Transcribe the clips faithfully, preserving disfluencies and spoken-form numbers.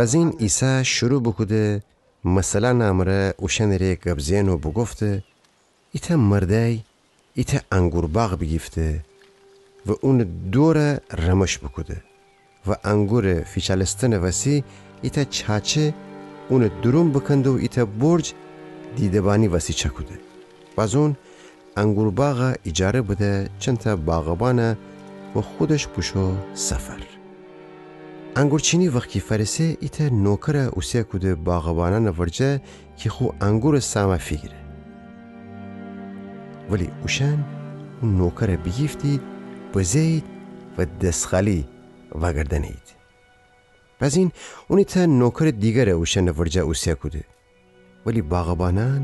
بزین عیسی شروع بوکوده مثلأنٚ امرأ اوشأنٚ ره گب زئن و بوگفته: ایتأ مردأی ایتأ انگور باغ بیگیفته و اونٚ دورَ رمش بوکوده و انگورٚ فیچألستنٚ وسی ایتأ چاچه اونٚ دورون بکنده و ایتأ برج دیده‌بانی وسی چأکوده. بازون انگور باغَ ایجاره بده چنتأ باغبانَ و خودش بوشو سفر. انگورچینی وخت کی فأرسه، ایتأ نوکرَ اوسه کوده باغبانأنٚ ورجه کی خو انگورٚ سامَ فیگیره. ولی اوشأن او نوکرَ بیگیفتید، بزه‌یید و دس‌خالی وأگردأنه‌یید. بزین اون ایتأ نوکرٚ دیگرَ اوشأنٚ ورجه اوسه کوده. ولی باغبانأن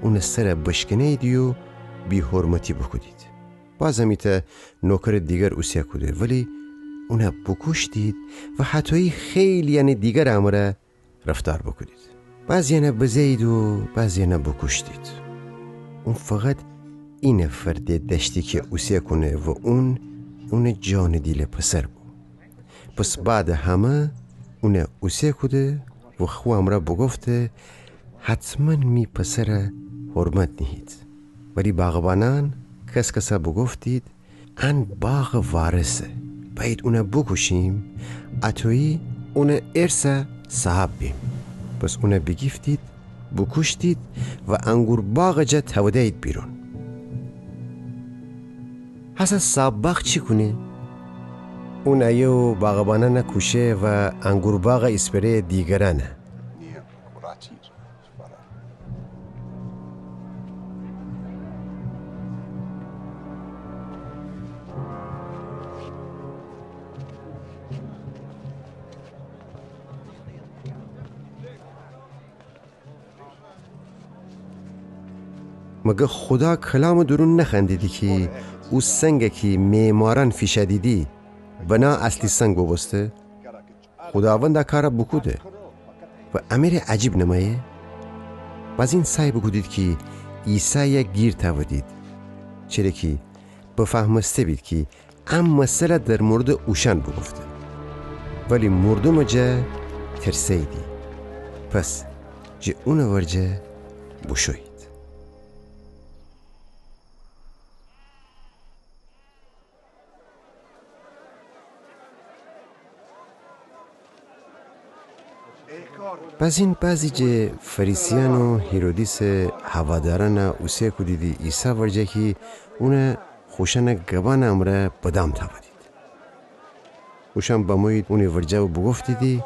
اونٚ سرَ بشکنه‌ییدی و بی‌حرمتی بوکودید. بازم ایتأ نوکرٚ دیگر اوسه کوده، ولی اونَ بوکوشتید و هطویی خیلی‌یأنٚ دیگرٚ امرأ رفتار بوکودید. بعضی‌یأنَ بزه‌یید و بعضی‌یأنَ بوکوشتید. اون فقط اینفر دِ دأشتی کی اوسه کونه و اون، اونٚ جانٚ دیلٚ پسر بو. پس بعدٚ همه اونَ اوسه کوده و خو امرأ بوگفته: حتماً می پسرَ حرمت نیهید. ولی باغبانأن کس‌کسَ بوگفتید: ان باغٚ وارثه، بأیید اونَ بوکوشیم، اطویی اونٚ ارثَ صاحب بیم. پس اونَ بیگیفتید، بوکوشتید و انگور باغٚ جا تأوده‌یید بیرون. هسه صاحب باغ چی کونه؟ اون ایه و باغبانأنَ کوشه و انگور باغَ ایسپره دیگرأنَ. مگر خودا کلامٚ دورون نخوأندیدی کی او سنگ کی معمارأن فیشأدیدی، بنا اصلی سنگ بوبوسته؟ خوداوند ا کارَ بوکوده و امره عجیب نمأیه؟ بازین سعی بوکودید کی عیسایَ گیر تأودید، چره کی بفهمسته بید کی ا مثلَ در موردٚ اوشأن بوگفته. ولی مردومٚ جا ترسه‌ییدی. پس جٚه اونٚ ورجه بوشویید. بازین بعضی جٚه فریسیأن و هیرودیسٚ هوادارأنَ اوسه کودیدی عیسی ورجه کی اونَ خوشأنٚ گبأنٚ امرأ بدام تأودید. اوشأن بمویید اونی ورجه و بوگفتیدی: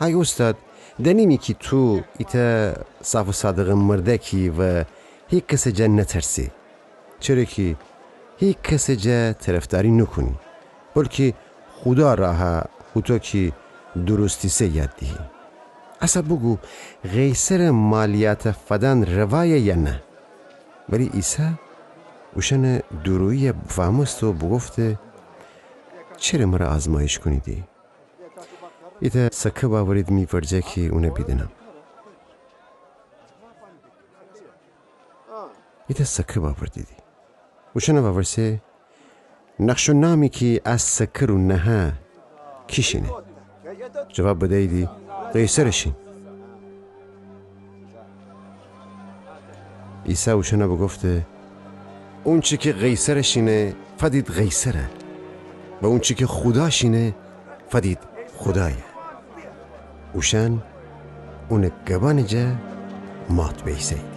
ای اوستاد، دأنیمی کی تو ایتأ صاف و صادقٚ مردأکی و هیکسٚ جا نترسی. چره کی هیکسٚ جا طرفداری نوکونی، بلکی خودا راهَ هوطو کی درستیسه یاد دیهی. اسه بوگو، قیصرٚ مالیاتَ فدأن روایه یا نه؟ ولی عیسی اوشأنٚ دورویی‌یَ بفأمسته و بوگفته: چره مرَ آزمایش کونیدی؟ ایتأ سکه بأورید می ورجه کی اونَ بیدینم. ایتأ سکه بأوردیدی. اوشأنَ وورسه: نقش و نامی کی ا سکه رو نهه کی شینه؟ جواب بدییدی: قیصرٚ شین. عیسی اوشأنَ بوگفته: اونچی کی قیصرٚ شینه، فدید قیصرَ، و اونچی کی خودا شینه، فدید خودایَ. اوشأن اونٚ گبأنٚ جا مات بیسه‌ییدی.